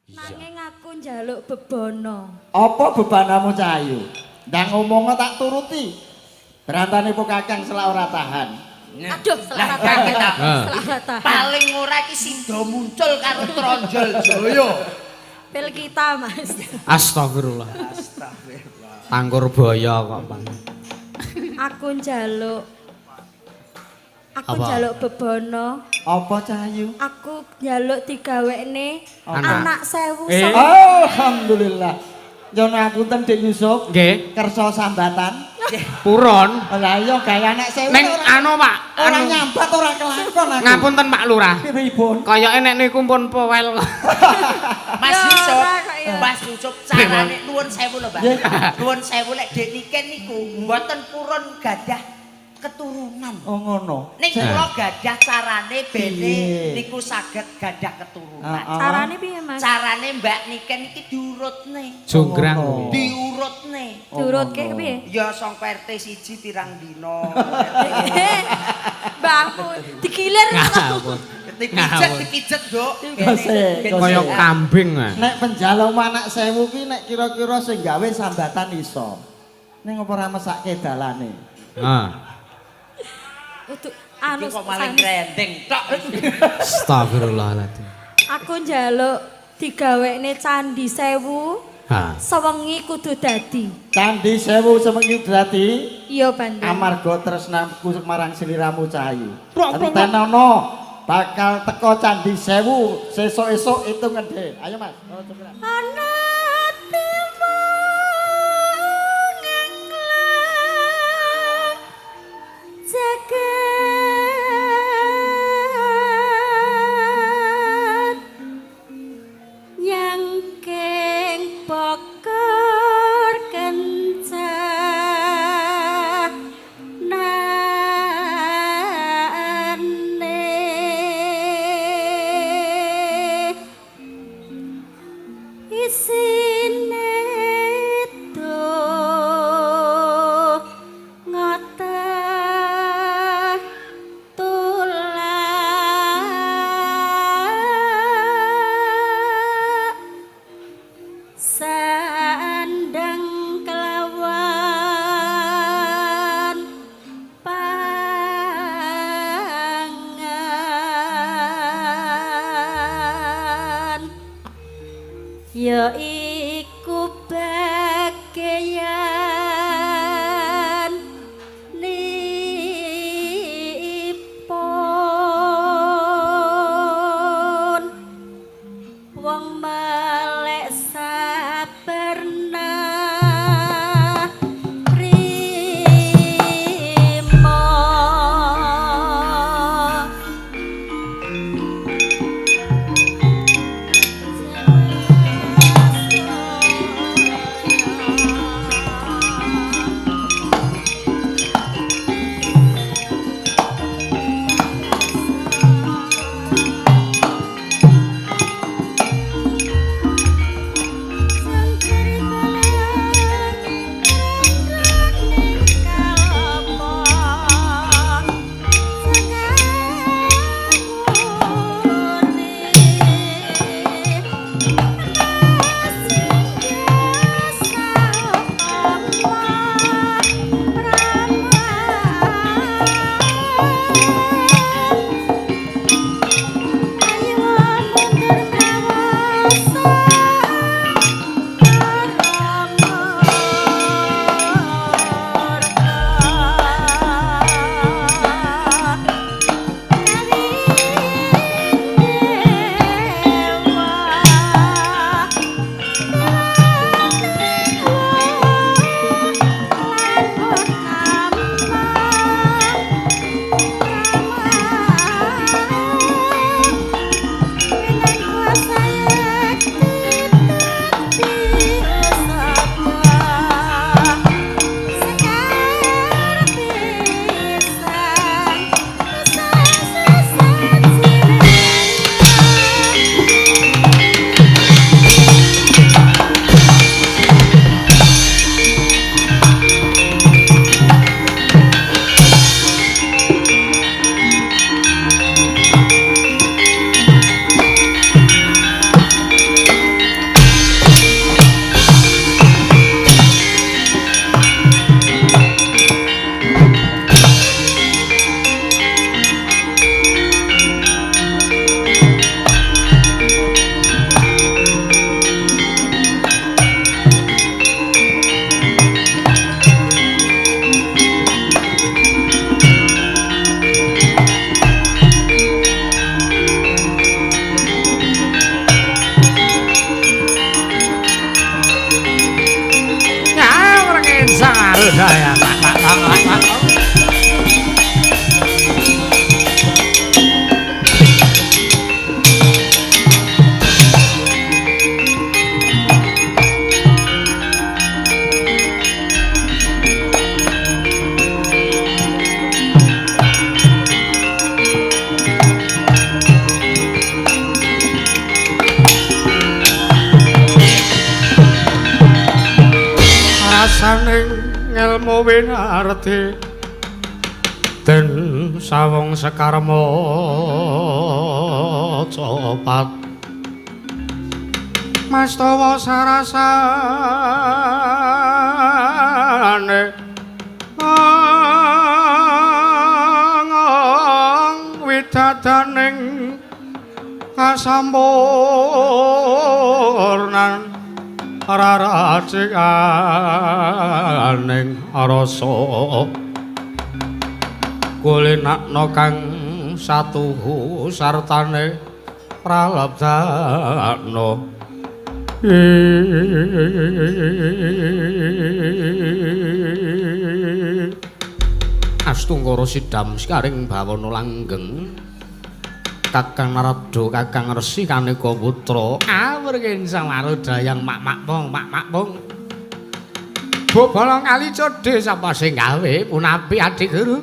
Nanging aku njaluk bebana. Apa bebanamu, Cahayu? Ndang ngomong tak turuti. Brantane po Kakang selak ora tahan. Aduh, Lah, selak tahan. kita Selak tahan. paling ora iki sida muncul karo Tronjol Jaya. Pil kita, Mas. Astagfirullah. Astagfirullah. Tangkur boyo kok, Bang. Aku njaluk. Aku Apa? njaluk bebana. Apa, Cahayu? Aku njaluk digawekne Anak. anak 1000. Eh. Alhamdulillah. Nyuwun ngapunten, Dik Yusuf. Nggih, Kersa sambatan. purun. Lah iya gawe anak 1000 Ning ora anu, Pak, ora anu nyambat ora kelakon aku. ngapunten Pak Lurah. Pripun? Kayake nek niku pun powel. Mas Ya, Yusuf, ora kok ya. Mas Yusuf carane nuwun sewu lho, Mbak. Nggih. Nuwun sewu lek Dek Niken niku mboten purun gadah keturunan. Oh ngono. Ning kula gadah carane bene Piye? niku saged gadah keturunan. Ah, ah. Carane piye, Mas? Carane Mbak Niken iki diurutne. Jonggrang. Oh, ngono. Diurutne. Diurutke piye? Ya sangka RT 1 pirang dina. Mbahmu digilir. Ngawur. Dipijet, dipijet, Nduk. Gose, gose. Kaya kambing. Ah. Nek penjaluk anak 1000 ki nek kira-kira sing gawe sambatan iso. Ning apa ora mesake dalane? Ah. Untuk anu Iki kok maling sanes. rendeng tok. Astagfirullahaladzim. Aku njaluk digawekne candi 1000 Ha. sewengi kudu dadi. Candi 1000 semengi dadi Iya, Bandung. amarga tresnaku marang sliramu, Cahayu. Entenono bakal teko candi 1000 sesuk-esuk itu ngendhe. Ayo Mas. Oh, jonggrang. Ana tembung englang jagat nyangking bokor kencanane isine do ngoteh tulak sandang kelawan pangan ya iku bageyan nipun wong melek sabarna rimo. Marudaya. Rasaning ngelmu winarti den sawung sekarma copat mastawa sarasane ang widadaning kasampurnan raracikaning rasa kulinakna kang satuhu sartane pralabdana. Astungkara sidam sekaring bawana langgeng Kakang Narada Kakang Resi Kaneka Putra awurken Marudayang mak-mak pong mak-mak pong bobolong kali codhe sapa sing gawe punapi Adi Guru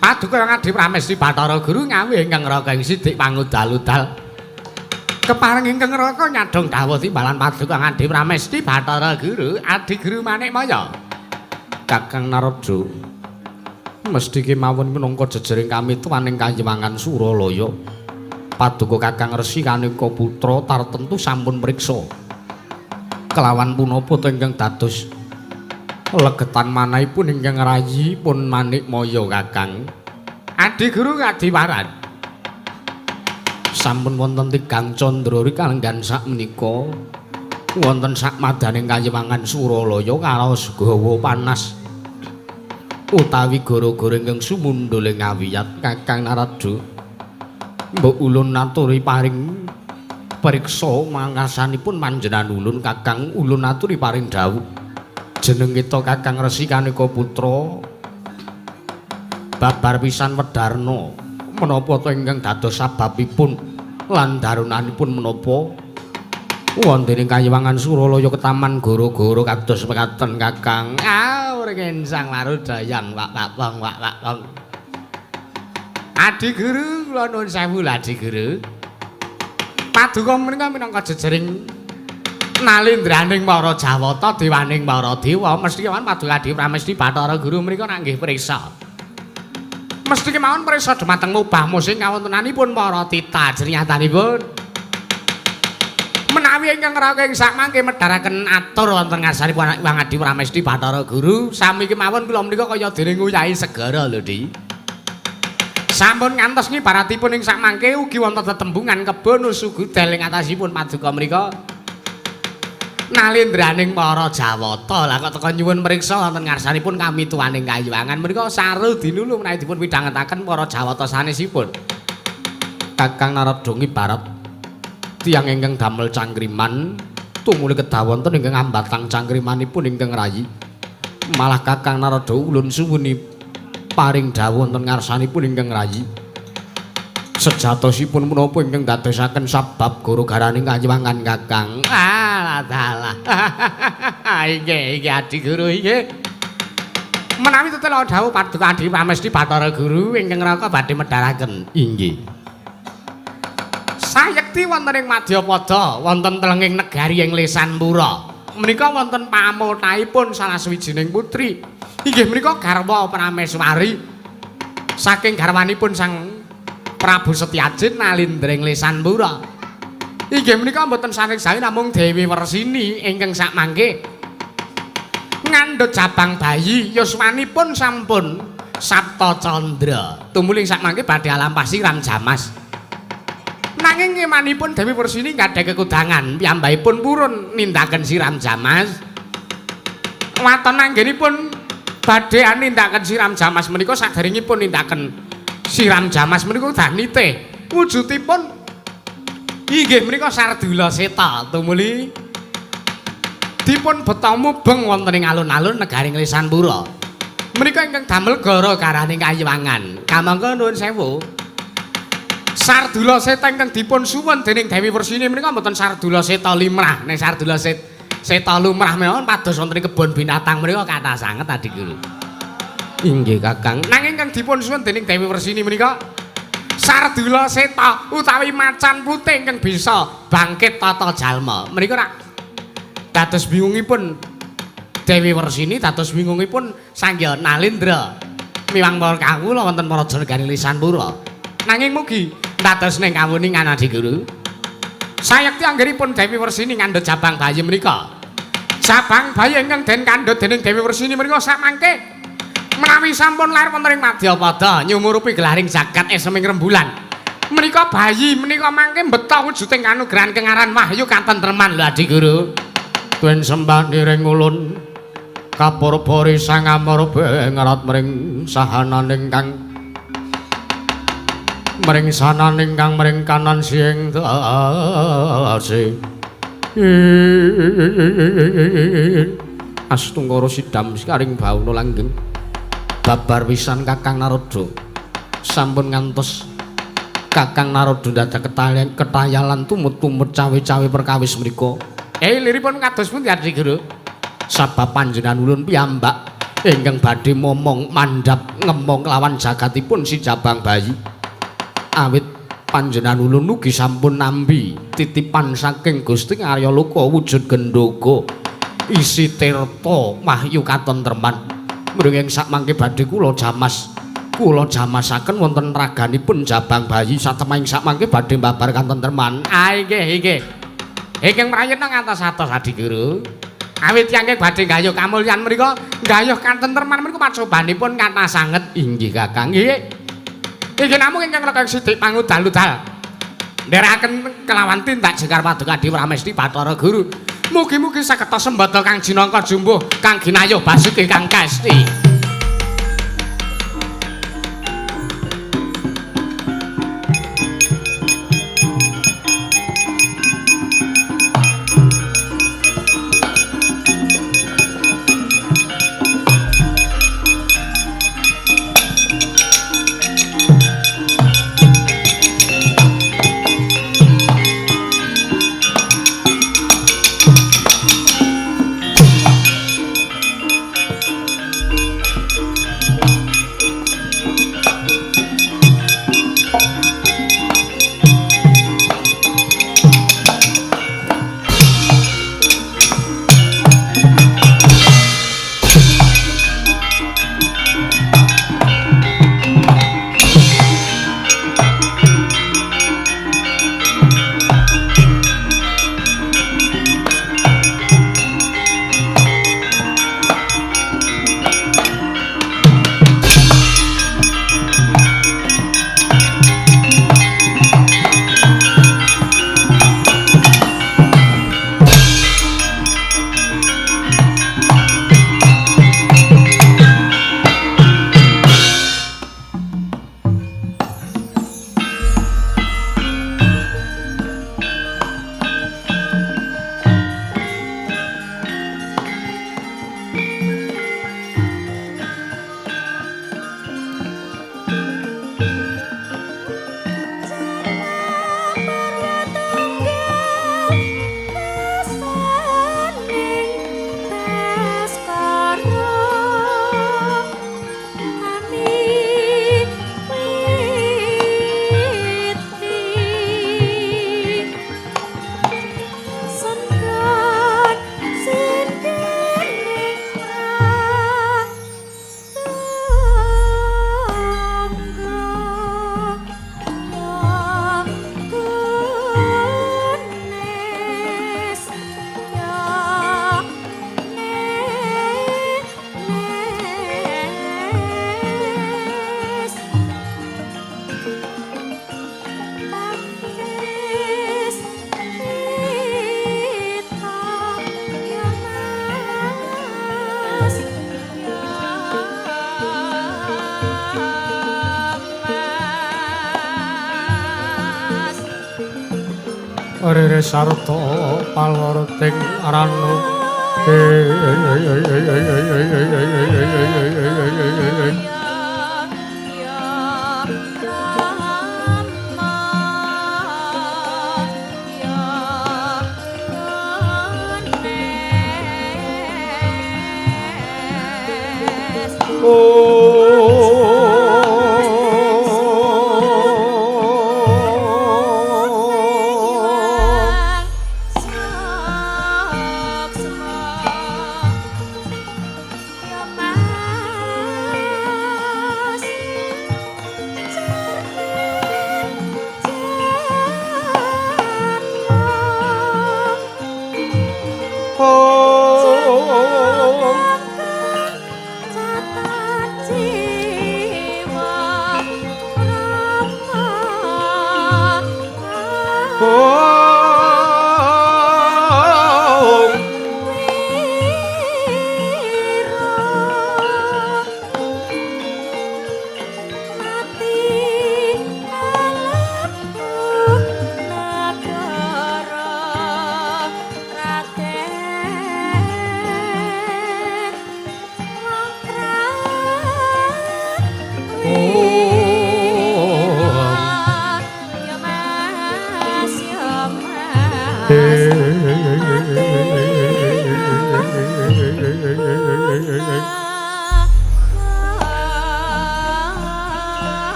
paduka Adi Pramesti Bathara Guru ngawe ingkang raka ing sidik pangudal-udal kepareng ingkang raka nyadong dawuh timbalan paduka Adi Pramesti Bathara Guru Adi Guru Manikmaya. Kakang Narada mesti kemawon minangka jejering kami tuwaning kayiwangan Suralaya. Paduka Kakang Resi Kaneka Putra tartemtu sampun mriksa kelawan punapa ta ingkang dados legetan manahipun ingkang rayi pun Manikmaya Kakang. Adi Guru kadiwaran sampun wonten tigang candra rikalenggan sakmenika wonten sakmadaning kayiwangan Suralaya karaos gawa panas utawi gara-gara ingkang sumundhul ing awiyat. Kakang Narada mbok ulun aturi paring priksa mangasanipun panjenengan ulun Kakang ulun aturi paring dawuh jeneng kita Kakang Resi Kaneka Putra babar pisan wedarna menapa ta ingkang dados sababipun lan darunanipun menapa wonten ing kayiwangan Suralaya ketaman gara-gara kados mekaten Kakang. Awringen Sang Marudayang wak wak wong wak wak wong. Adi Guru kula nuwun sewu lho Adi Guru. Paduka menika minangka jejering nalindraning para Jawata dewaning para dewa mesti kemawon paduka Adi Pramesti Bathara Guru menika nak nggih priksa. Mesti kemawon priksa dhumateng mubah musing kawontenanipun para tita jernyatanipun. Menawi ingkang raka ing sakmangke medharaken atur wonten ngarsanipun Hyang Adi Pramesti Bathara Guru sami kemawon kula menika kaya dene nguyahi segara lho Di. Sampun ngantos ngibaratipun ing sakmangke ugi wonten tetembungan kebon sugudel ing atasipun paduka mriku nalindraning para Jawata. Lah kok teka nyuwun mriksa wonten ngarsanipun kami tuwaning kayiwangan menika saru dinulu menawi dipun midhangetaken para Jawata sanesipun. Kakang Narada ngibarat tiyang ingkang damel cangkriman tumuli kedah wonten ingkang ambatang cangkrimanipun ingkang rayi. Malah Kakang Narada ulun suwuni paring dawuh wonten ngarsanipun ingkang rayi. Sejatosipun menapa ingkang dadosaken sabab gara-garaning kayiwangan Kakang? Alah dalah. Inggih inggih Adi Guru inggih. Menawi tetela dawuh paduka Adi Pramesti Bathara Guru ingkang raka badhe medharaken. Inggih. Sayekti wonten ing Madyapada, wonten telenging negari ing Lesanpura. Menika wonten pamotahipun salah sawijining putri. Inggih menika garwa Prameswari. Saking garwanipun Sang Prabu Setyajid nalindring Lesanpura. Inggih menika mboten saking sawi namung Dewi Wersini ingkang sakmangke ngandhut jabang bayi yuswanipun sampun Sapta Candra. Tumuli sakmangke badhe alampah siram jamas. Nanging emanipun Dewi Wersini gadhah kekudangan, piyambakipun purun nindaken siram jamas. Waton anggenipun badhe nindaken siram jamas menika saderengipun nindaken siram jamas menika udah nitih. Wujudipun inggih menika Sardula Seta tumuli Dipun beta mubeng wonten ing alun-alun negari Nglesanpura. Menika ingkang damel gara garaning kayiwangan. Kamangka nuwun sewu. Sardula Seta ingkang dipun suwun dening Dewi Wersini menika mboten Sardula Seta limrah. Nek Sardula Seta lumrah menika pados wonten ing kebon binatang menika kathah sanget Adi Guru. Inggih Kakang. Nanging ingkang dipun suwun dening Dewi Wersini menika Sardula Seta utawi macan putih ingkang bisa bangkit tata jalma. Menika rak dados bingungipun Dewi Wersini, dados bingungipun Sangya Nalendra miwang para kawula wonten Praja Negari Lisanpura. Nanging mugi dados ning kawuningan Adi Guru. Sayekti anggenipun Dewi Wersini ngandhut jabang bayi menika. Jabang bayi ingkang den kandhut dening Dewi Wersini menika samangke menawi sampun lair wonten ing Madyapada nyumurupi gelaring jagat eseming rembulan. Menika bayi menika mangke mbeta wujuding kanugrahan kengaran wahyu katentreman lho Adi Guru. Tuen sembah niring ulun kapurpuri sang amara bengerat mring sahananing kang mring sananing kang mring kanan sing dasi. Astungkara sidam sekaring bawana langgeng babar pisan Kakang Narada. Sampun ngantos Kakang Narada dadak ketayalan tumut-tumut cawe-cawe perkawis mriku. Liripun kados pundi Adi Guru? Sabab panjenengan ulun piyambak ingkang badhe momong mandhap ngemong lawan jagatipun si jabang bayi. Awit panjenengan ulun ugi sampun nampi titipan saking Gusti Arya Loka wujud gendhoga isi tirta wahyu katentreman. Mring sakmangke badhe kula jamas, kula jamasaken wonten raganipun jabang bayi satemahing sakmangke badhe mbabar katentreman. Ah inggih inggih. Ingkang prayitna ngantos-atos Adi Guru. Awit tiyang badhe gayuh kamulyan menika, gayuh katentreman menika pacobanipun kathah sanget. Inggih Kakang. Nggih. Inggih namung ingkang rekang sithik pangudal-udal. Nderekaken kelawan tindak jengkar paduka Adi Pramesti Bathara Guru. Mugi-mugi saged sembada kang jinangka jumbuh kang ginayuh basuki kang kasti. Rere sarta palwarting ranu.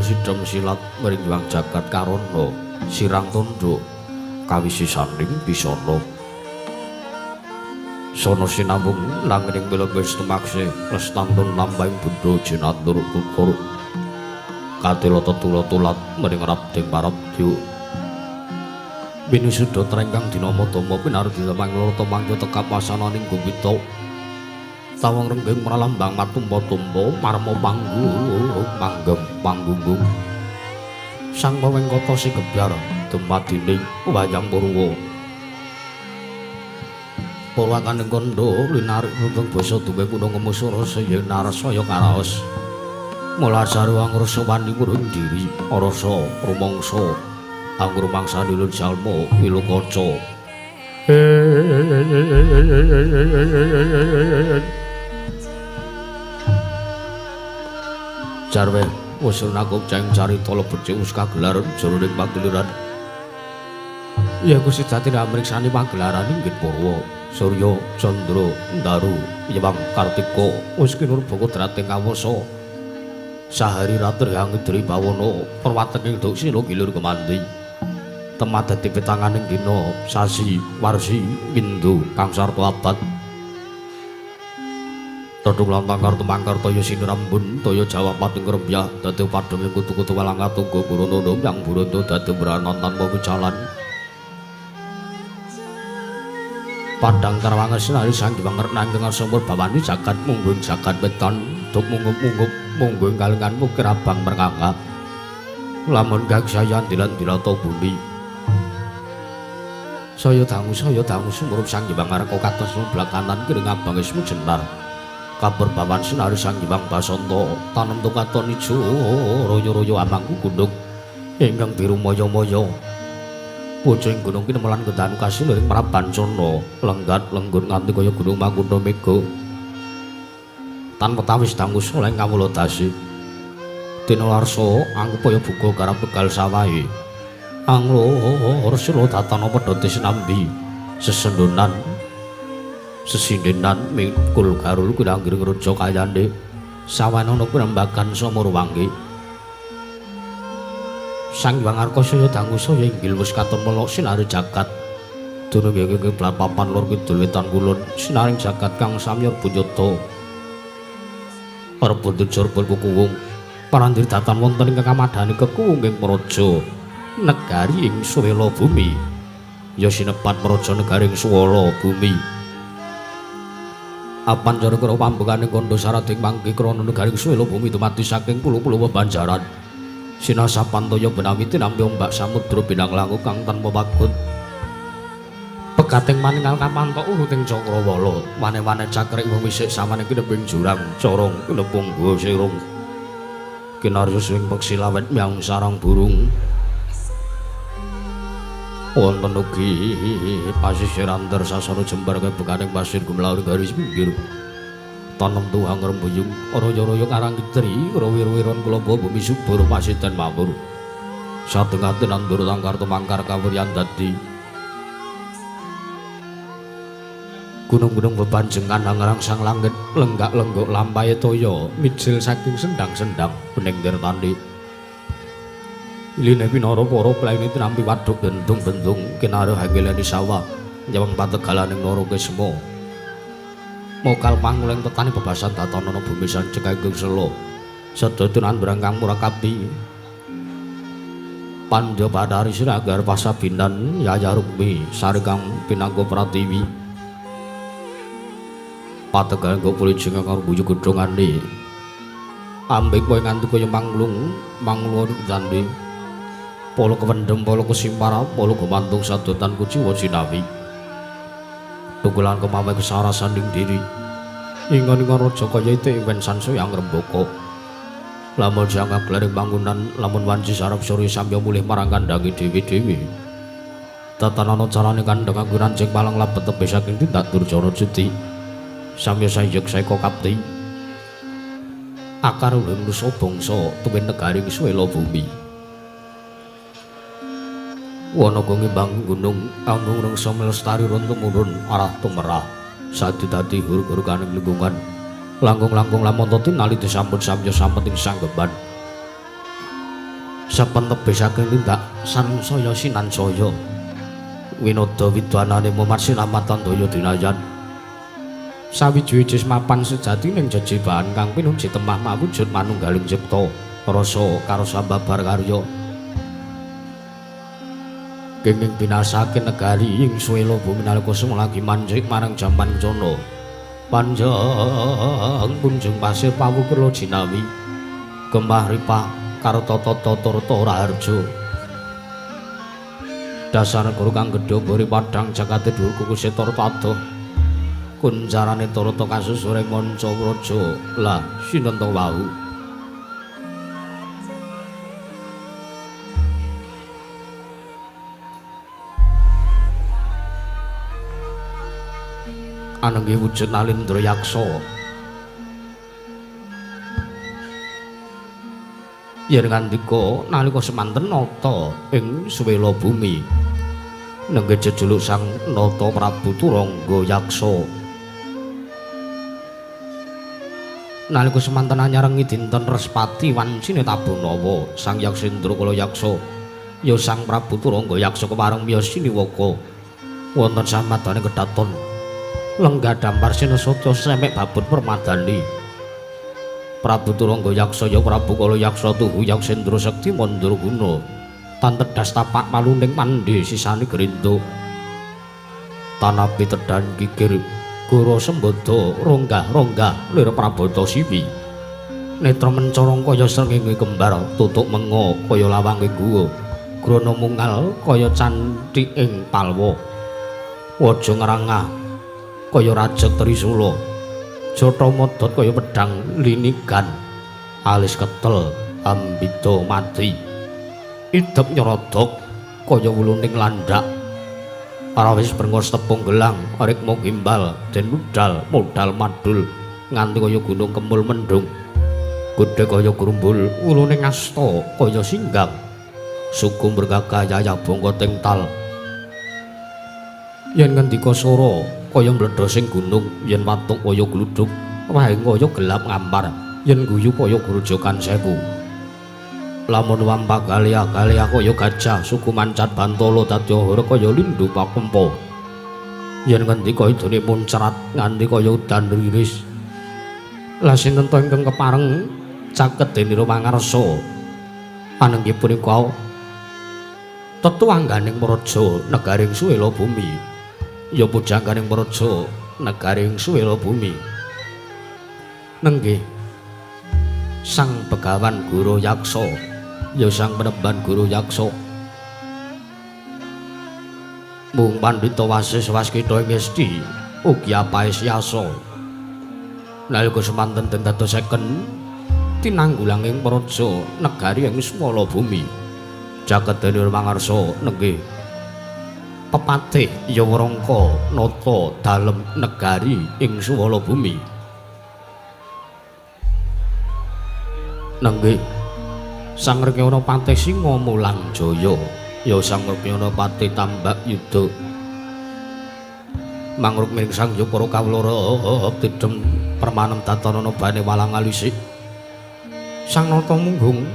Sidhem silat mrinjwang jagat karana sirang tunduk kawisi sanding bisana sono sinambung nanging wilembes tumakse lestantun lambang benda jinatur tutur katela tetula tulat mring rabding parabdya winisuda trengkang dinama dama pinardi lemang loro mangga tekap wasananing gumpita tawang renggeng pralambang matumpa-tumpa marma panggung manggem panggunggung sang wewengkota sigebyar dumadining wayang purwa purwakaning kandha linarik runtung basa duwe kuna ngemusura saya narasaya karaos mulasari angrasa wani purun diri arasa rumangsa anggur mangsa nilun jalma wilukaca. Jarwe usul nakup ceng carita lebet wis kagelar jroning pagelaran. Ya Gusti dadi amriksani pagelaran inggih Purwa, Surya, Candra, Ndaru, Yewang Kartika wis kinurba kodrating kawasa. Sahari ratri angidri bawana perwateking duksina gilir kemandi. Temah dadi pitanganing dina sasi warsi windu kang sarta abad. Todong lantang kartu mangkar toyo sinrambun toyo Jawa pating krembyah dadi padhang kutu-kutu walang katunggu burono yang burono dadi branan tanpa wicalan. Padang tarwanges nari sang Hyang nanging sumur bawani jagat munggun jagat wetan duk munggup-munggup mungguh kalengan mukir abang merkangkap. Lamun gagsayan dilan dilata bumi. Saya dangu sumurup sang Hyang Ngarka kados blakanan kiring abang ismu jenar. Kabar bawan sinari sang Hyang Basanta tanem tukaton ijo royo-royo amangku gunung ingkang biru moyo-moyo. Pucuking gunung kinemelan gedanu kasilir Prabancana lenggat lenggun nganti kaya gunung Mangkuna Mega. Tanpa tawis dangu soleh kawula dasi. Dina warsa angupaya buka garap tegal sawahe. Anglur sira datana pedhote sinambi sesendonan sesindenan mikul garul kuwi angger ngraja kayane. Sawanana prembagan Samurwanggi. Sang Hyang Arka saya dangu saya inggil wis katon melok sinari jagat. Dunung ing kiblat papan lor kidul wetan kulon sinaring jagat kang samyar bunyata. Rebut jurbul kukuwung parandir datan wonten ing kamadhani kekuwung ing praja negari ing Suwela bumi. Ya sinepat praja negari ing Suwala bumi. Apan jare karo pambekane kandha sarating mangke krana negari Suwela bumi dumadi saking pulo-pulo bebanjaran. Sinasapantaya benawi tinampi ombak samudra binang langu kang tanpa pagut. Pegating maningal kapantok uruting cakrawala, wane-wane cakrik wong wisik samane kineping jurang, corong kinepung guwa sirung. Kinarya swing peksi lawet myang sarang burung. Wonten ugi pasisir antar sasana jembar kebekaning pasir gumlaur garis pinggir. Tanem tuhang rembuyung, royo-royo karang kitri, rawir-wiron klompo bumi subur pasidan mawur. Satengah nandur tangkar tumangkar kawuryan dadi. Gunung-gunung bebanjengan ngrangsang langit lenggak-lenggok lampahe toya mijil saking sendang-sendang bening tirtani. Iline pinara para plaine tinampi waduk bendung-bendung kinarya hangeleni sawah nyawang pategalaning Narakesma. Mokal panguleng tetani bebasan datanana bumi sancek kanggo sela. Sedaya nandur kang murakabi. Pandya Bathari Siragar pasabinan Yaya Rukmi sari kang pinangka pratiwi. Pategal nggo pulijeng karo guyu gedhongane. Ambek kowe nganti kaya manglung, manglung dande. Polo kewendhem, polo kesimpara, polo gumantung sadotan kuciwa jinawi. Tunggulan kemawe kesarasan ing diri. Ingon-ingon raja kaya ite wen sansaya ngrembaka. Lamun jangka glaring bangunan, lamun wanci sarap sore samya mulih marang kandhange dewi-dewi. Tatanana carane kandhang anggo ranjing palang labet tebih saking tindak durjana cuti. Samya sayek saeka kapti. Akar ulun nusa bangsa tuwin negari Suwela bumi. Wana ngimbang gunung anggung rengsa melestari run tumurun arah tumerah. Sadi dadi hur-hurkaning lingkungan. Langkung-langkung lamonto tinali disambut samya sampet ing sanggeban. Sapen tebih saking tindak sansaya sinansaya. Winada widwanane mumat sinamatan daya dinayan. Sawiji-wiji mapan sejatining jejibahan kang pinuji temah mawujud manunggaling cipta rasa karo sambabar karya. Kenging binasake negari ing Suwela bumi nalika lagi manjing marang jaman kencana. Panjang punjung pasir pawukir jinawi gemah ripah karo tata tata raharja. Dasar negara kang gedhe mburi padhang jagate dhuwur kukuse tarta adoh. Kuncarane tarata kasusur ing manca praja lah sinten to wau. Anengge wujud Nalindra Yaksa. Yen ngandika nalika semanten nata ing Suwela bumi nengge jejuluk Sang Nata Prabu Turangga Yaksa. Nalika semanten anyarengi dinten Respati wancine Tabunawa Sang Yaksendra Kala Yaksa ya Sang Prabu Turangga Yaksa kepareng miyos siniwaka wonten samadane kedaton lenggah dampar sinasatya semek babut permadani. Prabu Turangga Yaksa ya Prabu Kala Yaksa tuhu Yaksendra sekti mandraguna tan tedas tapak maluning pandhe sisane gerinto tanapi tedan kikir goro sembada ronggah-ronggah lir prabata siwi netra mencorong kaya srengenge kembar tutuk menga kaya lawange guwa grana mungal kaya canthi ing palwa waja ngrangah kaya rajek trisula jatha modhot kaya pedhang linigan alis ketel ambida mati idep nyerodok kaya wuluning landhak. Arawis brengos tepung gelang rikma gimbal den modal modal madul nganti kaya gunung kemul mendung gedhe kaya grumbul wulune ngasta kaya singgang suku bergagah yayah bangka tingtal yen ngendika sora kaya mledhosing gunung yen watuk kaya gludhug wae kaya gelap ngampar Yen guyu kaya grojogan sewu. Lamun wampak galia-galia kaya gajah suku mancat bantala dadi ahara kaya lindu pakempa. Yen ngendika idune muncrat nganti kaya udan riris. Lah sinten to ingkang kepareng caket denira mangarsa? Panenggih punika tetuangganing praja negaring suwela bumi. Ya pujangganing praja negaring suwela bumi. Nenggih Sang Begawan Guru Yaksa, ya Sang Penemban Guru Yaksa. Mung pandhita wasis waskita ing esti ugi apaes yasa. Nalika semanten den dadosaken tinanggulanging praja negari ing swala bumi. Jagat denira mangarsa nenggih pepatih ya warangka nata dalem negari ing swala bumi. Nenggih Sang Rekyana Patih Singa Mulang Jaya, ya Sang Rekyana Patih Tambak Yuda. Mangruk miring sang ya para kawula tidhem permanem datanana bane walang alisik. Sang Nata Munggung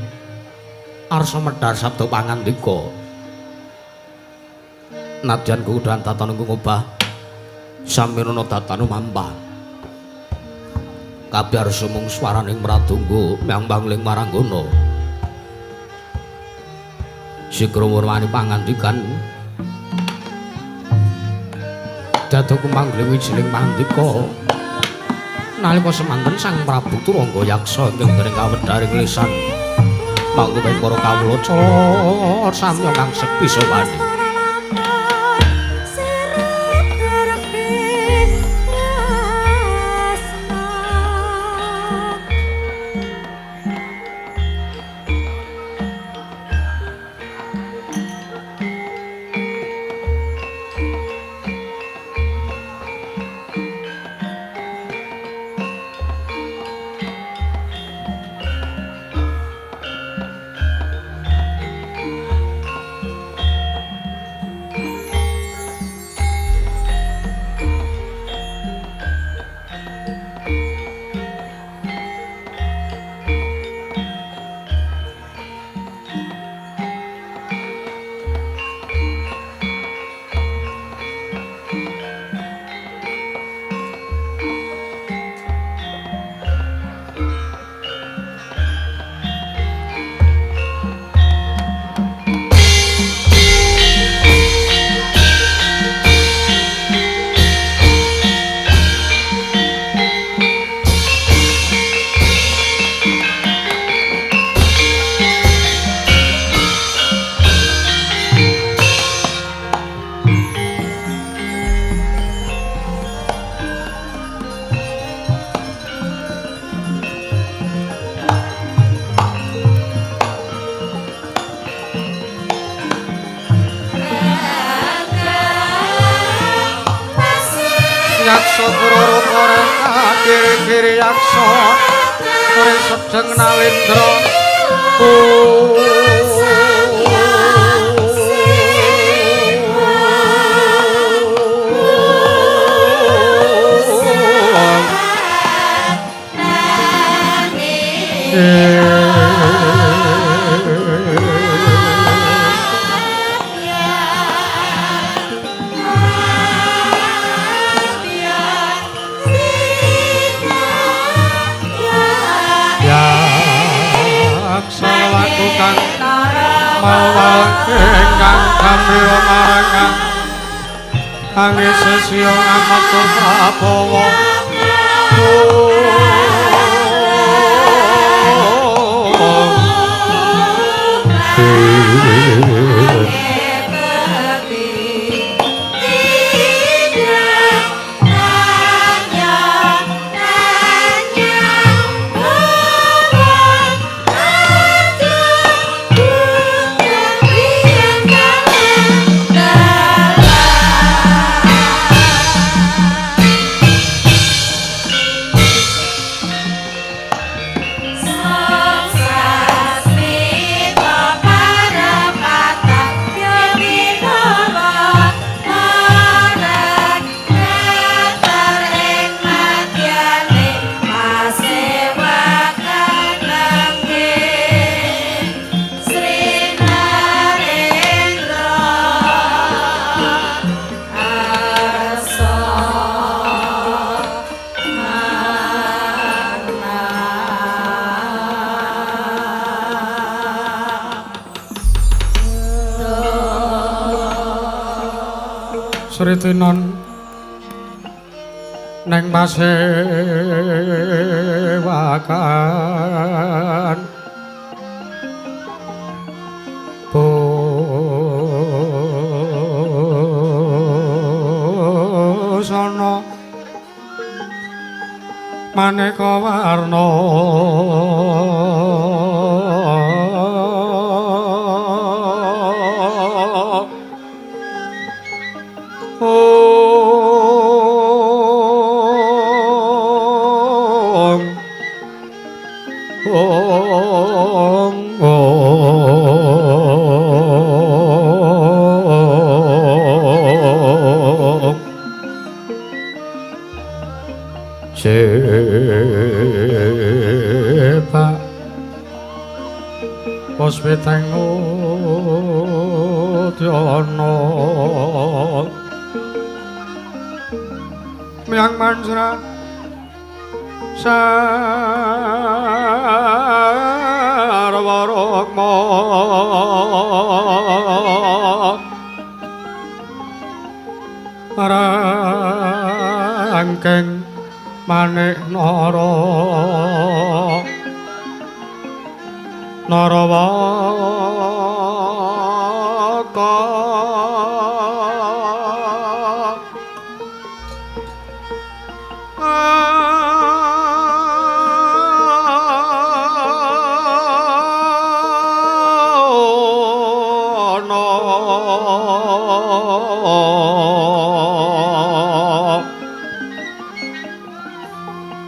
arsa medhar sabda pangandika. Nadyan kudan tatana ngobah samirana datanu mampah. Kabeh arsa mung swaraning mradungga myang pangling maranggana. Sigra wurwani pangandikan dados kumangling wijiling pandika. Nalika semanten Sang Prabu Turangga Yaksa ingkang dereng kawedharing lisan mangkupen para kawula cara samya kang sekti sowane. Kiri-kiri yaksa kore sedeng nalindra. Ingkang kamriya marang angis sesiya amat prabawa. Sritinan neng pasewakan busana maneka warna Om Om Om Sepa Puspiteng udyana Miang manjra sarwa rukma rangkeng manik nara narawaka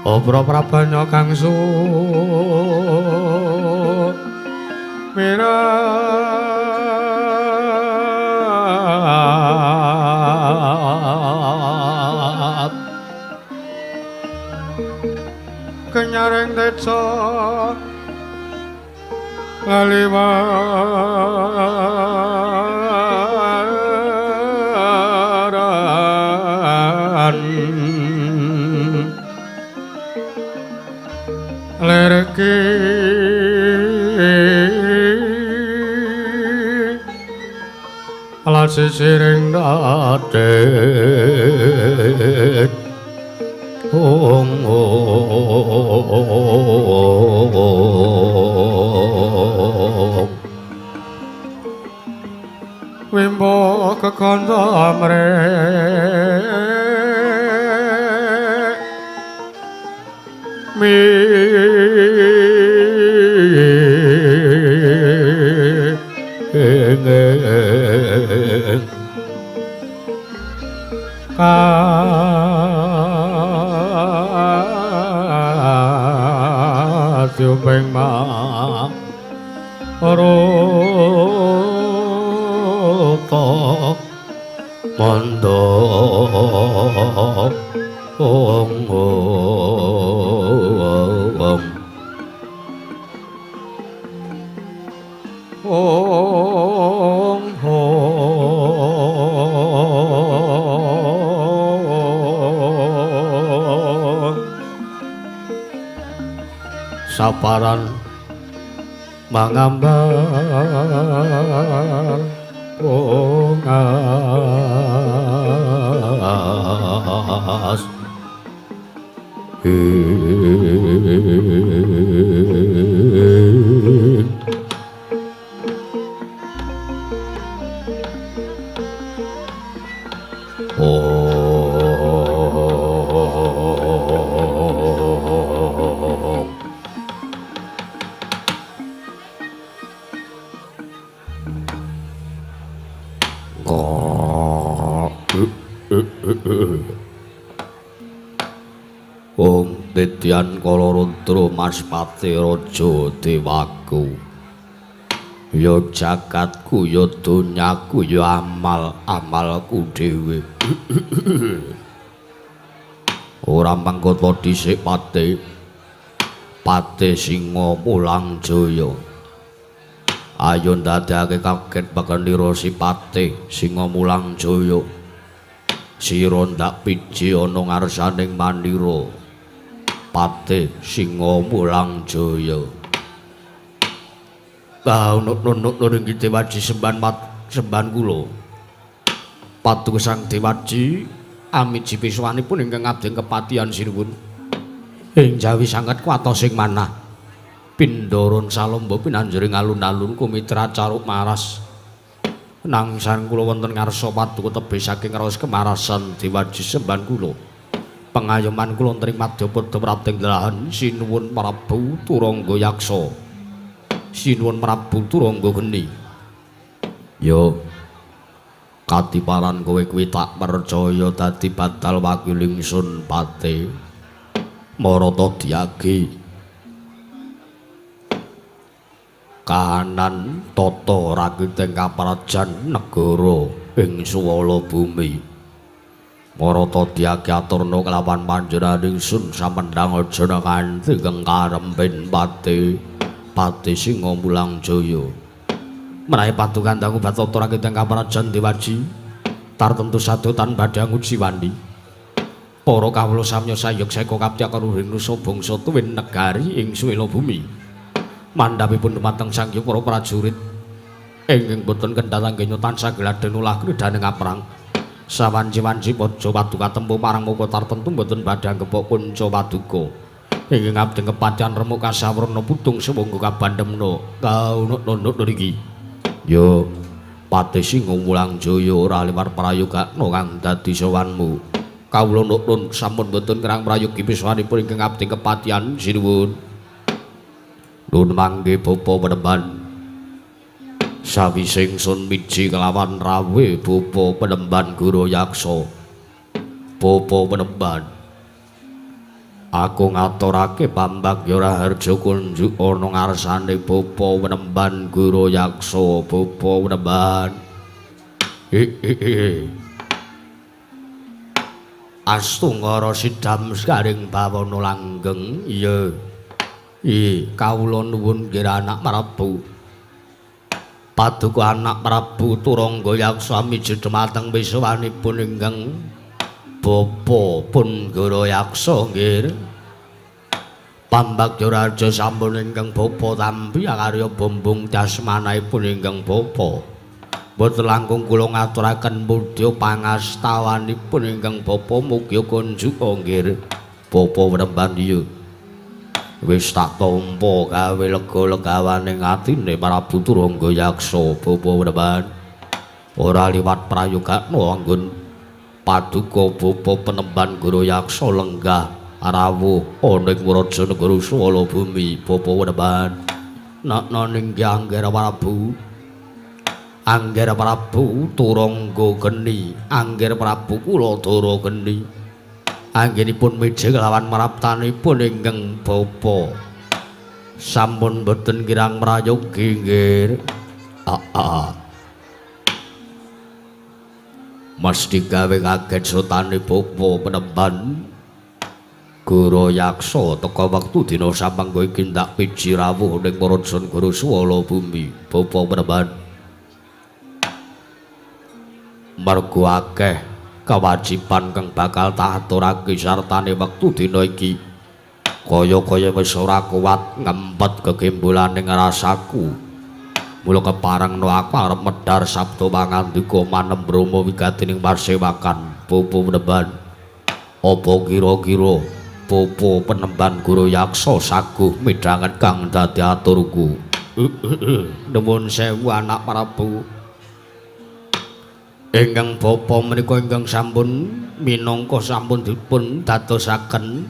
Obra prabanya kang sumirat kenyaring teca laliwaran lereki lan sisiring dadet ong ong wimbo kekandha mrek mi kadyuping maruta mandha ong ong ong saparan mangambar ungas Om Titian Kalarudra Maspati Raja Dewaku. Ya jagatku, ya donyaku, ya amal-amalku dhewe. Ora mangkota dhisik pate. Pate Singa Mulang Jaya. Ayo ndadekake kaget bakenira si Pate Singa Mulang Jaya. Sira ndak piji ana ngarsaning mandira. Pate Singa Mulang Jaya. Ah, nunuk-nunuk ring waji semban semban kula. Paduka Sang Dewaji amiji piswanipun ingkang abdi kepatihan sinuwun. Ing jawi sanget kuwatos ing manah. Pindharan salomba pinanjuring alun-alun kumitra caruk maras. Nangsan kula wonten ngarsa paduka tebih saking raos kemarasan Dewaji semban kula. Pengayoman kula wonten ing madyapada prapting delahan sinuwun Prabu Turangga Yaksa. Sinuwun Prabu Turangga Geni. Yo katiparan kowe kuwi tak percaya dadi badal wakil ingsun Pate. Marata diagi. Kahanan tata rakiting kaprajan negara ing suwala bumi. Marata diagi aturna kelawan panjenengan ingsun samendhang aja nganti kengkarempin Pate. Pate Singa Mulang Jaya. Menawi paduka dangu batata rakiting kaprajan Dewaji tartemtu sadu tan badhe nguji wani. Para kawula samya sayuk seka kaptya karuhing nusa bangsa tuwin negari ing suwela bumi. Mandhapipun dumateng Sang Hyang para prajurit ingkang boten kendhat anggenya tansah gladhen ulah kridhaning aprang. Sawanci-wanci padha paduka tempuh marang muka tartemtu boten badhe anggepok kunca paduka. Ingkang abdi kepatihan remuk kasawurna putung sumangga kabandemna kaunuk-nunuk nriki. Yo Pate Singa Mulang Jaya ora liwat prayogakna kang dadi sowanmu. Kawula nuwun sampun boten kerang prayogi piswanipun ingkang abdi kepatihan sinuwun. Nuwun mangke bapa penemban. Sawise ingsun miji kelawan rawe bapa penemban Guru Yaksa. Bapa penemban, aku ngaturake pambagya raharja kunjuk ana ngarsane bapa penemban Guru Yaksa. Bapa penemban. Astungkara sidam sekaring bawana langgeng. Iya. Kawula nuwun nggih anak Prabu. Paduka anak Prabu Turangga Yaksa miji dumateng wiswanipun ingkang bapa pun Guru Yaksa nggih. Pambagya raja sampun ingkang bapa tampi akarya bumbung dasmanaipun ingkang bapa. Boten langkung kula ngaturaken mudya pangastawanipun ingkang bapa mugi kunjuk nggih. Bapa penemban iya. Wis tak tampa gawe lega-legawane atine Prabu Turangga Yaksa bapa penemban. Ora liwat prayogakna anggon paduka bapa penemban Guru Yaksa lenggah rawuh ana ing Wraja Negara Suwala Bumi bapa penemban. Nakna ninggi Anggara Prabu. Anggara Prabu Turangga Geni, Anggara Prabu kula Dara Geni. Anggenipun miji kelawan maraptanipun ingkang bapa sampun boten kirang prayogi nggih. Mesti gawe kaget sotane bapa penemban Guru Yaksa teka wektu dina samangga iki ndak piji rawuh ning Praja Negara Suwala Bumi bapa penemban. Mergo akeh kewajiban kang bakal tak aturake sartane wektu dina iki kaya-kaya wis ora kuat ngempet gegembulane rasaku. Mula keparengno aku arep medhar sabda pangandika manem brama wigatining pasewakan bapa penemban. Apa kira-kira bapa penemban Guru Yaksa saguh midhanget kang dadi aturku? Nuwun sewu anak Prabu. Ingkang bapa menika ingkang sampun minangka sampun dipun dadosaken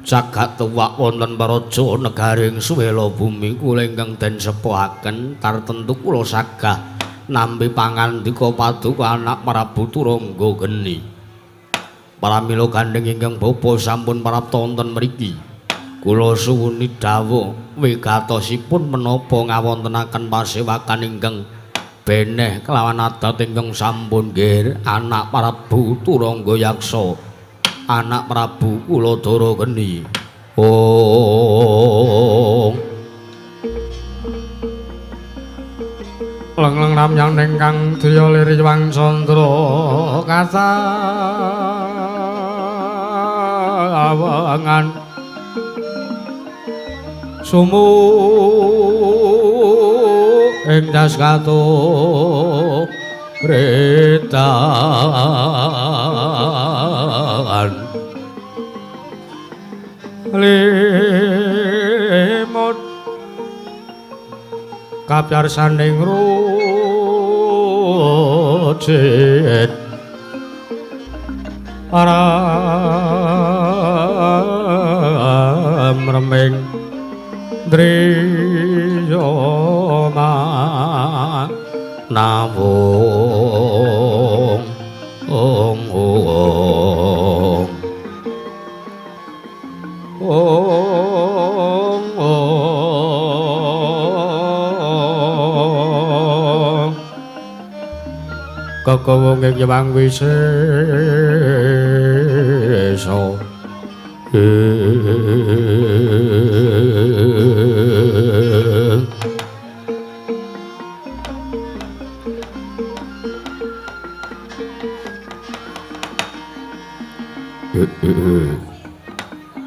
jagat tuwak wonten praja negaring suwela bumi kula ingkang den sepuhaken tartemtu kula sagah nampi pangandika paduka anak Prabu Turangga Geni. Pramila gandheng ingkang bapa sampun prapta wonten mriki. Kula suwuni dawuh wigatosipun menapa ngawontenaken pasewakan ingkang beneh kelawan adat ingkang sampun nggih anak Prabu Turangga Yaksa, anak Prabu kula Dara Geni. Oh. Lengleng ramyang ingkang driya liri wangcandra kasawangan sumu ing das katuh. Retan limut kapyarsaning rujit aram reming driya nawung ong ong ong ong kekawung ing Hyang Wisesa.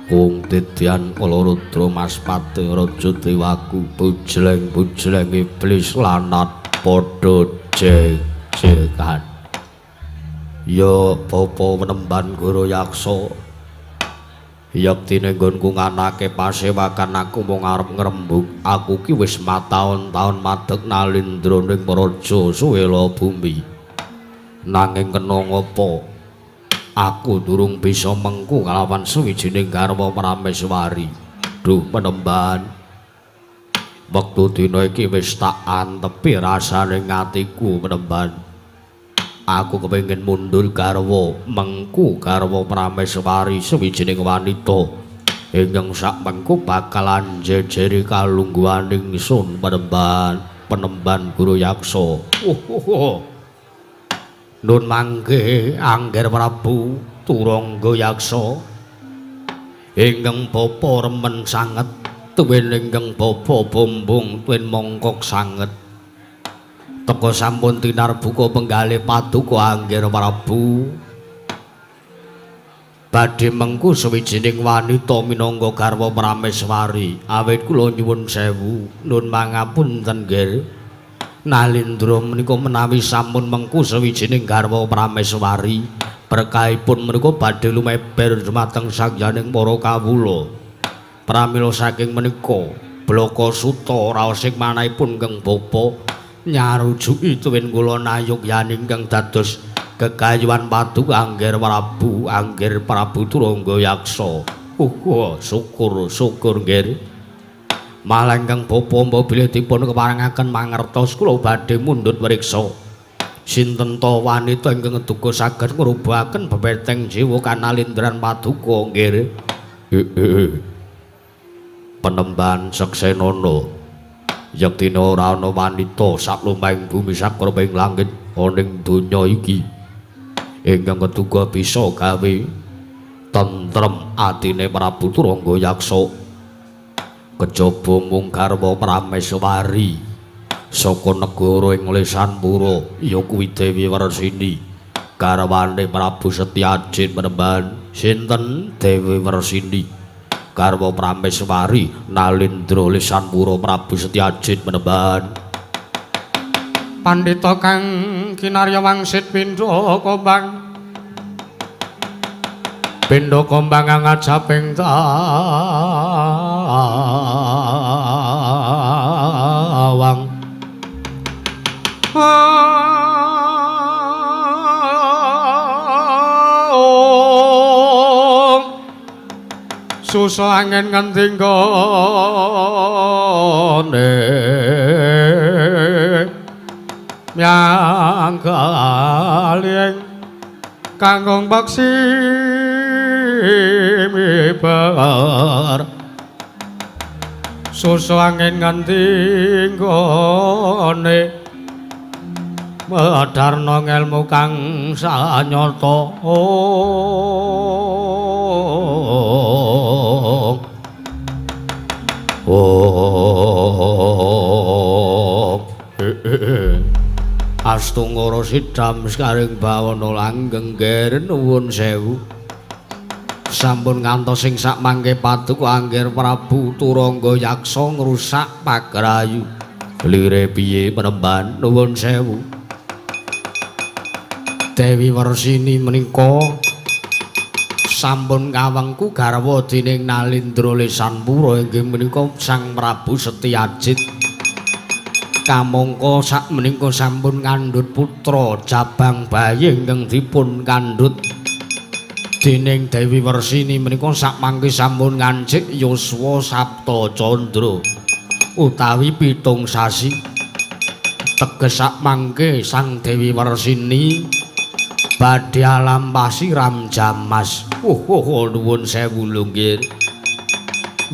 Kung titian kala rudra Maspati raja dewaku bujleng-bujleng iblis lanat padha jek-jekan. Ya bapa penemban Guru Yaksa, yektine nggonku nganake pasewakan aku mung arep ngrembug. Aku ki wis mataun-taun madeg nalindra ning praja suwela bumi. Nanging kena ngapa aku durung bisa mengku kalawan suwijining garwa Prameswari. Duh penemban, wektu dina iki wis tak antepi rasane atiku penemban. Aku kepengin mundur garwa, mengku garwa Prameswari suwijining wanita ingkang sak mengku bakal njejeri kalungguhan ingsun penemban, penemban Guru Yaksa. Nun mangke Angger Prabu Turangga Yaksa ingkang bapa remen sanget tuwin ingkang bapa bombong tuwin mongkok sanget. Teka sampun tinarbuka penggalih paduka Angger Prabu badhe mengku sawijining wanita minangka garwa Prameswari. Awit kula nyuwun sewu nun mangapunten nggih. Nalindra menika menawi sampun mengku sawijining garwa Prameswari, berkahipun menika badhe lumeber dumateng sangyaning para kawula. Pramila saking menika blaka suta raosing manahipun ingkang bapa nyarujuki tuwin kula nayogyaning ingkang dados gegayuhan paduka Angger Prabu, Angger Prabu Turangga Yaksa. Syukur syukur nggih. Malah ingkang bapa mbok bilih dipun keparengaken mangertos kula badhe mundhut mriksa. Sinten ta wanita ingkang ngeduga saged ngrubahaken bebeteng jiwa kanalindran paduka nggih. Penemban seksenana, yektine ora ana wanita saklumahing bumi sakreping langit ana ing donya iki ingkang ngeduga bisa gawe tentrem atine Prabu Turangga Yaksa. Kejaba mung garwa Prameswari saka negara ing Lesanpura ya kuwi Dewi Wersini garwane Prabu Setyajid penemban. Sinten Dewi Wersini garwa Prameswari Nalindra Lesanpura Prabu Setyajid penemban. Pandhita kang kinarya wangsit pindha kombang pindha kombang ngajaping tawang. Susa angin ngendi nggone myang kaling kangkung paksi mibar. Susu angin ngendi nggone medarna ngelmu kang sanyata. Astungara sidam sekaring bawana langgeng ger nuwun sewu. Sampun ngantos sing sak mangke paduka Angger Prabu Turangga Yaksa ngrusak pagrayu. Lire piye penemban nuwun sewu. Dewi Wersini menika sampun kawengku garwa dening Nalindra Lesanpura inggih menika Sang Prabu Setyajid. Kamangka sakmenika sampun ngandhut putra jabang bayi ingkang dipun kandhut dening Dewi Wersini menika sakmangke sampun ngancik yuswa Sapta Candra utawi 7 sasi. Teges sakmangke Sang Dewi Wersini badhe alampasi Ramjamas. Oh, nuwun sewu lho nggih.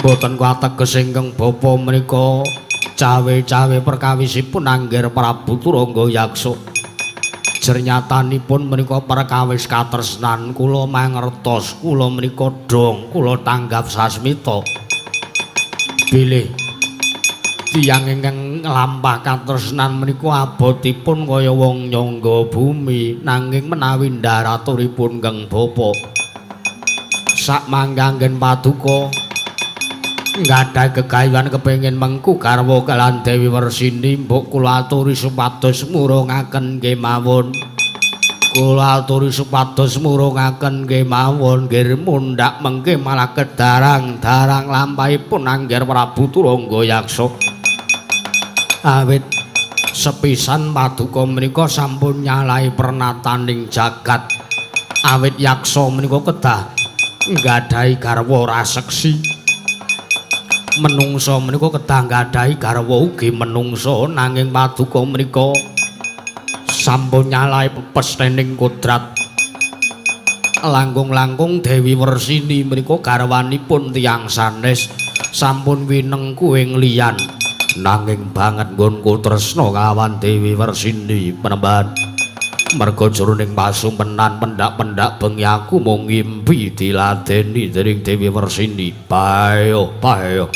Mboten kuwateges ingkang bapa menika cawe-cawe perkawisipun Angger Prabu Turangga Yaksa. Jernyatanipun menika perkawis katresnan kula mangertos, kula menika dong, kula tanggap sasmita. Bilih tiyang ingkang nglampah katresnan menika abotipun kaya wong nyangga bumi, nanging menawi ndaraturipun kang bapa sakmangga anggen paduka nggadahi gegayuhan kepengin mengku garwa kaliyan Dewi Wersini, mbok kula aturi supados murungaken kemawon. Kula aturi supados murungaken kemawon nggih mundhak mengke malah kedarang-darang lampahipun Angger Prabu Turangga Yaksa. Awit sepisan paduka menika sampun nyalahi pernataning jagat. Awit yaksa menika kedah nggadahi garwa raseksi. Menungsa menika kedah nggadahi garwa ugi menungsa, nanging paduka menika sampun nyalahi pepesthening kodrat. Langkung-langkung Dewi Wersini menika garwanipun tiyang sanes sampun winengku ing liyan. Nanging banget nggonku tresna kawan Dewi Wersini penemban. Merga jroning pasumpenan pendak-pendak bengi aku mung ngimpi diladeni dening Dewi Wersini. Bayo, bayo.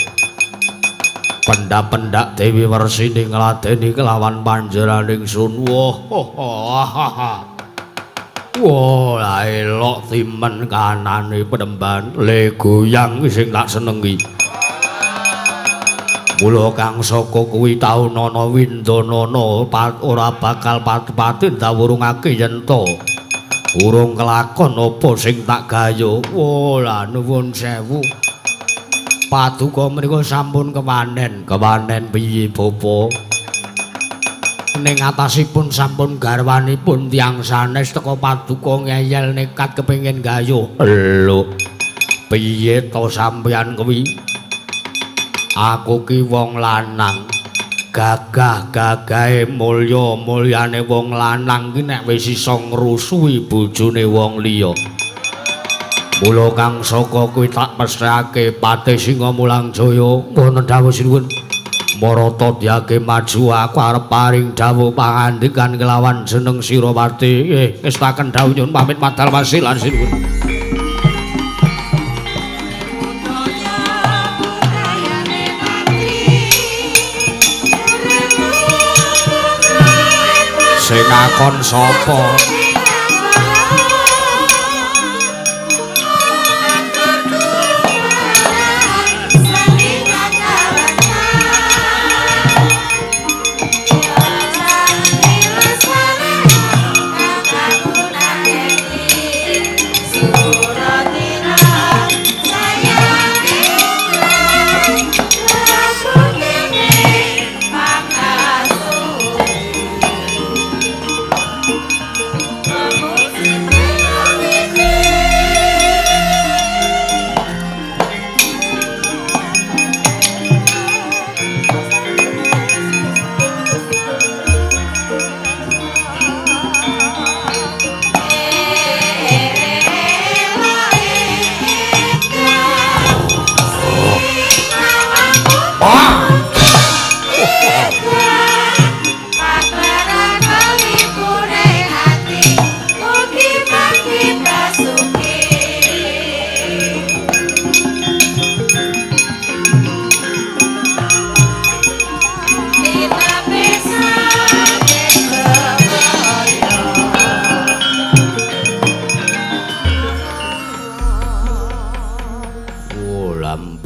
Pendak-pendak Dewi Wersini ngladeni kelawan panjenenganing sun. Wah, wah, elok timen kanane penemban. Le goyang sing tak senengi. Mula kang saka kuwi taun ana windanana ora bakal pati-pati ndawurungake yen to urung kelakon apa sing tak gayo. Wah, lah nuwun sewu. Paduka menika sampun kewanen. Kewanen piye bapa? Ning atasipun sampun garwanipun tiyang sanes teka paduka ngeyel nekat kepengin gayo. Lho, piye to sampeyan kuwi? Aku ki wong lanang, gagah-gagahe mulya-mulyane wong lanang ki nek wis iso ngrusuhi bojone wong liya. Mula kang saka kuwi tak pesthekake Patih Singa Mulang Jaya. Wonten dawuh sinuwun. Marata dyake maju, aku arep paring dawuh pangandikan kelawan jeneng Sirawati. Ngestaken dawuh nyuwun pamit madal wasilan sinuwun. Sing akon sapa?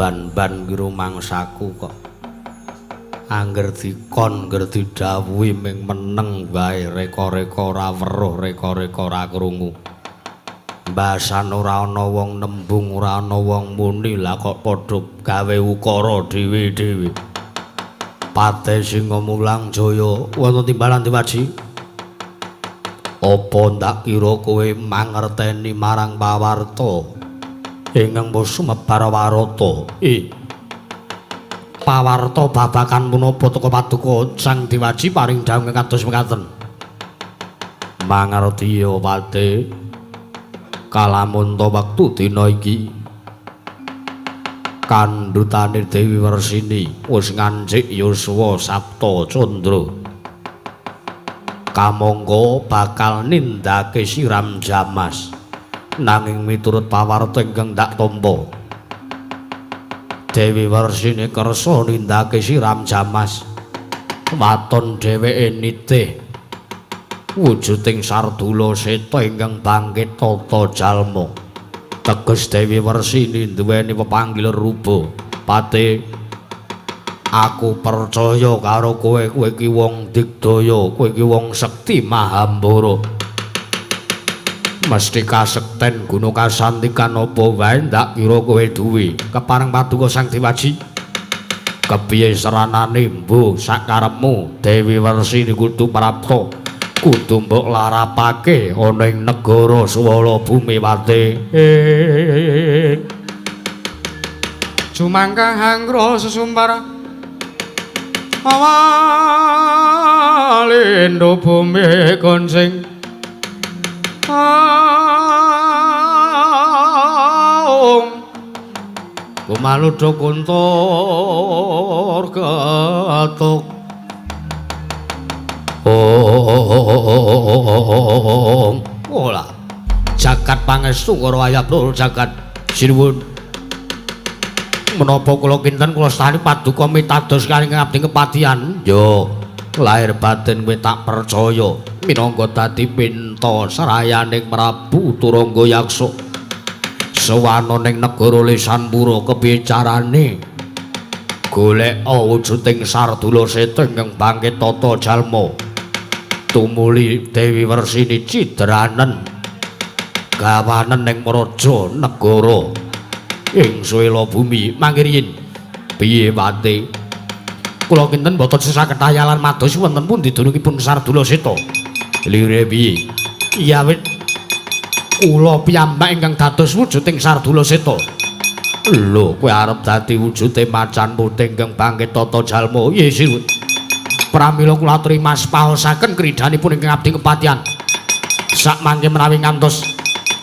Ban-ban ki rumangsaku kok Angger dikon ngger didhawuhi ming meneng wae, reka-reka ora weruh, reka-reka ora krungu. Mbasan ora ana wong nembung, ora ana wong muni, lah kok padha gawe ukara dhewe-dhewe. Pate Singa Mulang Jaya wonten timbalan Dewaji. Apa ndak kira kowe mangerteni marang pawarta ingkang wis sumebar warata? Pawarta babagan punapa teka paduka Sang Dewaji paring dawuh kados mekaten. Mangerti ya Pate, kalamun ta wektu dina iki kandhutane Dewi Wersini wis ngancik yuswa Sapta Candra, kamangka bakal nindakake siram jamas. Nanging miturut pawarta ingkang dak tampa, Dewi Wersini kersa nindakake siram jamas. Waton dheweke nitih wujuding Sardula Seta ingkang bangkit tata jalma. Teges Dewi Wersini duweni pepanggil rupa. Pate, aku percaya karo kowe, kowe iki wong digdaya, kowe iki wong sekti mahambara. Mesti kasekten guna kasantikan apa wae ndak kira kowe duwe. Kepareng paduka Sang Dewaji, kepiye seranane mbuh sakarepmu? Dewi Wersini kudu prapta, kudu mbok larapake ana ing negara Swala Bumi Wate. Jumangkah hanggra sesumpar awalindo bumi goncing aung gumaludha kuntur ketuk. Om ora jagat pangestu karo ayah jagat sinuwun. Menapa kula kinten kula stani paduka mitados kali ngabdi kepatihan? Yo lahir batin kowe tak percaya minangka dadi pinta serayaning Prabu Turangga Yaksa. Sowana ning negara Lesanpura kepiye carane golek wujuding Sardula Seta ingkang bangkit tata jalma? Tumuli Dewi Wersini cidranen gawanen ning praja negara ing Swela Bumi. Mangkiriyin piye Pate? Kula kinten boten sesaketayalan mados wonten pundi dunungipun Sardula Seta? Lire piye? Ya wit kula piyambak ingkang dados wujuding Sardula Seta. Lho, kowe arep dadi wujude macan putih ingkang bangkit tata jalma? Iya sinuwun. Pramila kula aturi mas paosaken kridhanipun ingkang abdi kepatihan. Sakmangke menawi ngantos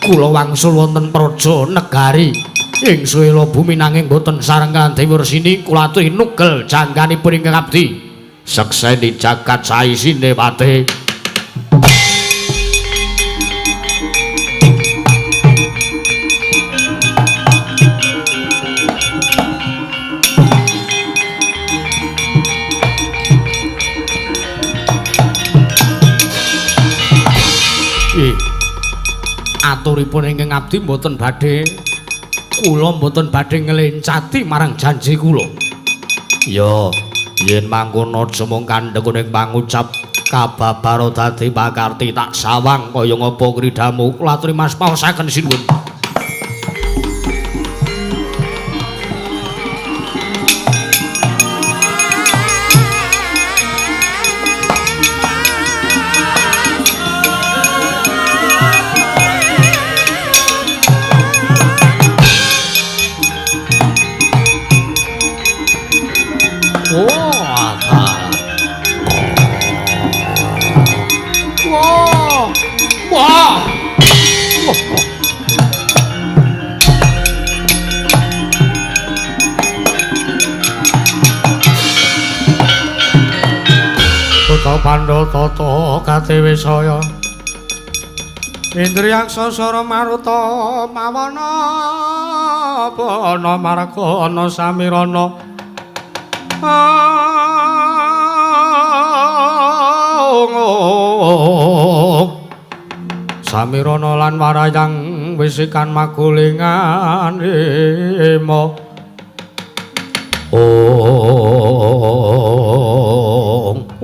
kula wangsul wonten praja negari ing Swela Bumi nanging boten sareng kaliyan Dewi Wersini, kula aturi nugel jangganipun ingkang abdi. Sekseni jagat saisine Pate. Aturipun ingkang abdi mboten badhe, kula mboten badhe nglencati marang janji kula. Ya, yen mangkono aja mung kandhek ning pangucap kababara dadi pakarti tak sawang kaya ngapa kridhamu. Kula aturi mas paosaken sinuwun. Pandha tata katiwisaya Indriyaksa sara maruta mawana bana margana samirana samirana lan warayang wisikan magulingan ema.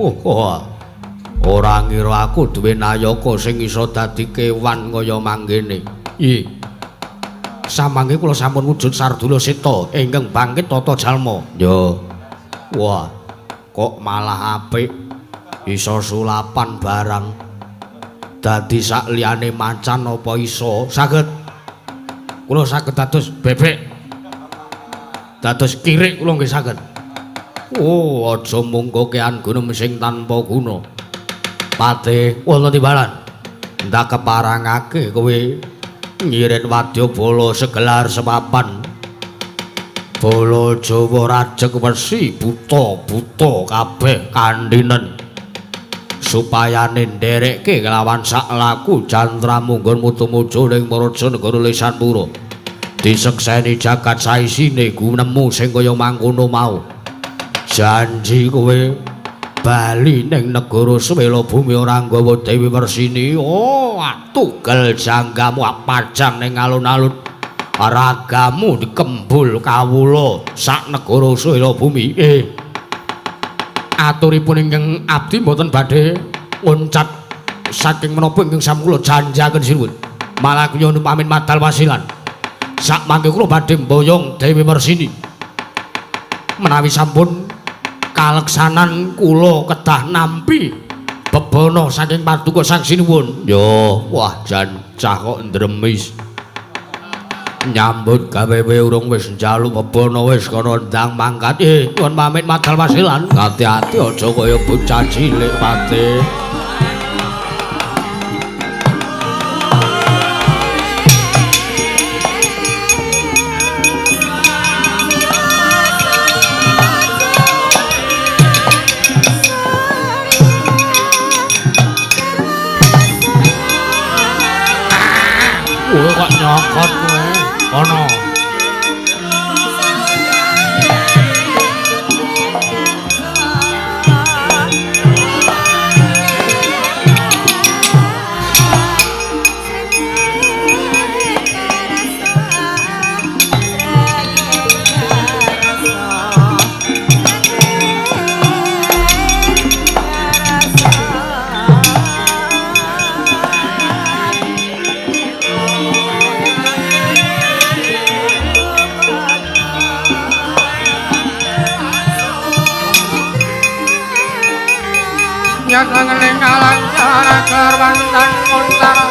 Oh, ora ngira aku duwe nayaka sing iso dadi kewan kaya mangkene. Ih. Samangke kula sampun wujud Sardula Seta ingkang bangkit tata jalma. Ya. Wah, kok malah apik. Iso sulapan barang. Dadi sak liyane macan apa iso? Saged. Kula saged dados bebek. Dados kirik kula nggih saged. Oh, aja mungkoke anggonem sing tanpa guna. Patih wonten timbalan. Ndak keparangake kowe ngirit wadyabala segelar sepapan. Bala Jawa rajeg wesi buta-buta kabeh kandhinen. Supayane nderekke kelawan sak laku jantramu nggonmu tumuju ning Praja Negara Lesanpura. Disekseni jagat saisine gunemu sing kaya mangkono mau. Janji kowe bali ning negara Swela Bumi ora nggawa Dewi Wersini. Oh, tugel janggamu pajang ning alun-alun. Ragamu dikembul kawula sak negara Swela Bumi. Aturipun ingkang abdi mboten badhe nguncat saking menapa ingkang sampun kula janjiaken sinuwun. Malah kula pamit madal wasilan. Sak mangke kula badhe mboyong Dewi Wersini. Menawi sampun kaleksanan kula kedah nampi bebana saking paduka Sang Sinuwun. Yo, wah jan cah kok ndremis. Nyambut gawe urung wis njaluk bebana wis kono ndang mangkat. Nyuwun pamit madal wasilan. Ati-ati aja kaya bocah cilik Patih. Kowe kok nyokot kowe kono. Nyangening alang kerwan tan untara.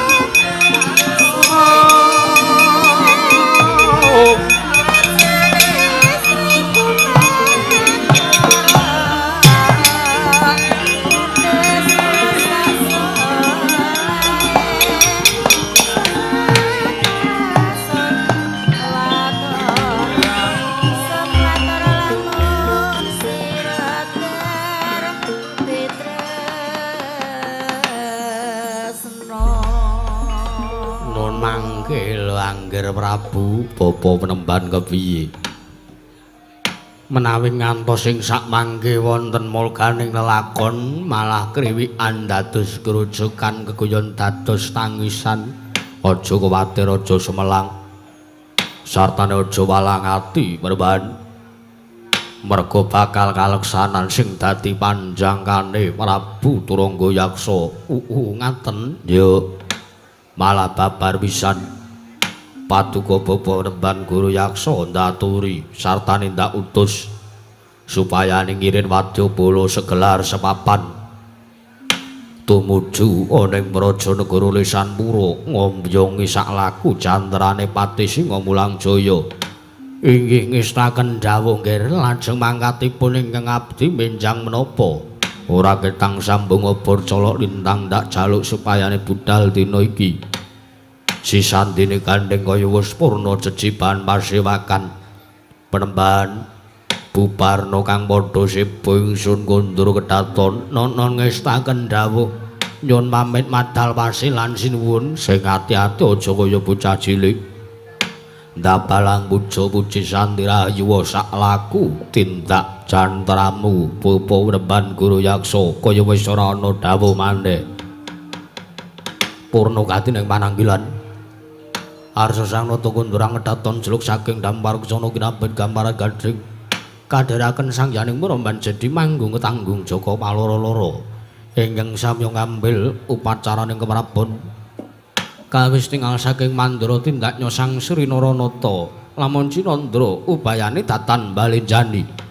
Angger Prabu bapa penemban kepiye menawi ngantos ing sak mangke wonten mulganing lelakon malah kriwikan dados grojogan keguyon dados tangisan. Aja kuwatir, aja sumelang, sartane aja walang ati penemban, merga bakal kaleksanan sing dadi panjangkane Prabu Turangga Yaksa. Ngaten yo malah babar pisan. Paduka bapa nemban Guru Yaksa ndaturi sartane ndak utus supaya ngirin wadyabala segelar sepapan tumuju ana ing Praja Negara Lesanpura ngombyongi sak laku jantrane Patih Singa Mulang Jaya. Inggih ngestaken dawuh nggih lajeng mangkatipun ingkang abdi menjang menapa ora ketang sambung obor colok lintang ndak jaluk supayane budal dina iki. Sisandine gandeng kaya wis purna jejiban pasewakan penemban bubarna kang padha seba ingsun kondur kedaton nono ngestaken dawuh nyun pamit madal wasilan sinuwun sing ati-ati aja kaya bocah cilik ndabalang puja puji santi rahayu sak laku tindak jantramu bapa penemban Guru Yaksa kaya wis ora ana dawuh maneh purna gati ning pananggilan. Arsa sang nata kundurang kedaton jeluk saking dampar kesana kinabet gambaran gading Kadheraken sangyaning muromban jadi manggung ketanggung jaka paloro-loro ingkang samya ngambil upacaraning keprabon. Kawis tingal saking mandra tindaknya Sang Sri Naranata lamun cinandra ubayane datan balenjani.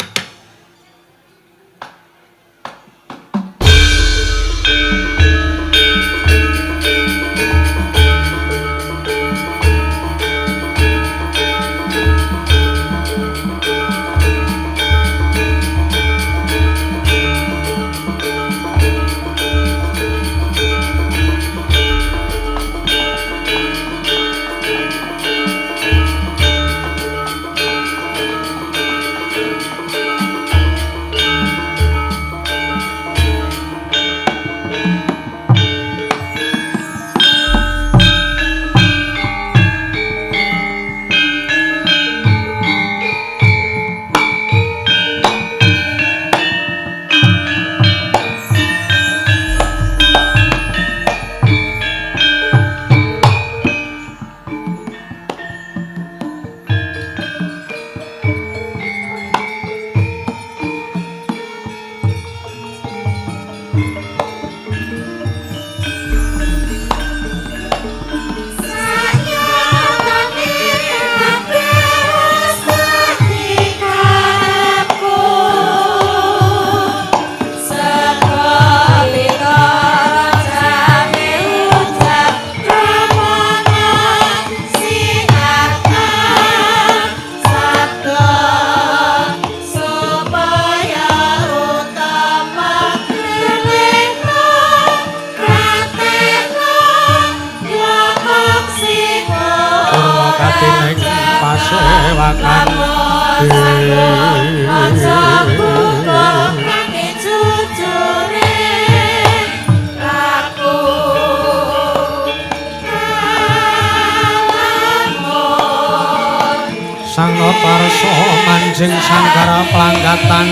Sang Notarsa manjing sanggara planggatan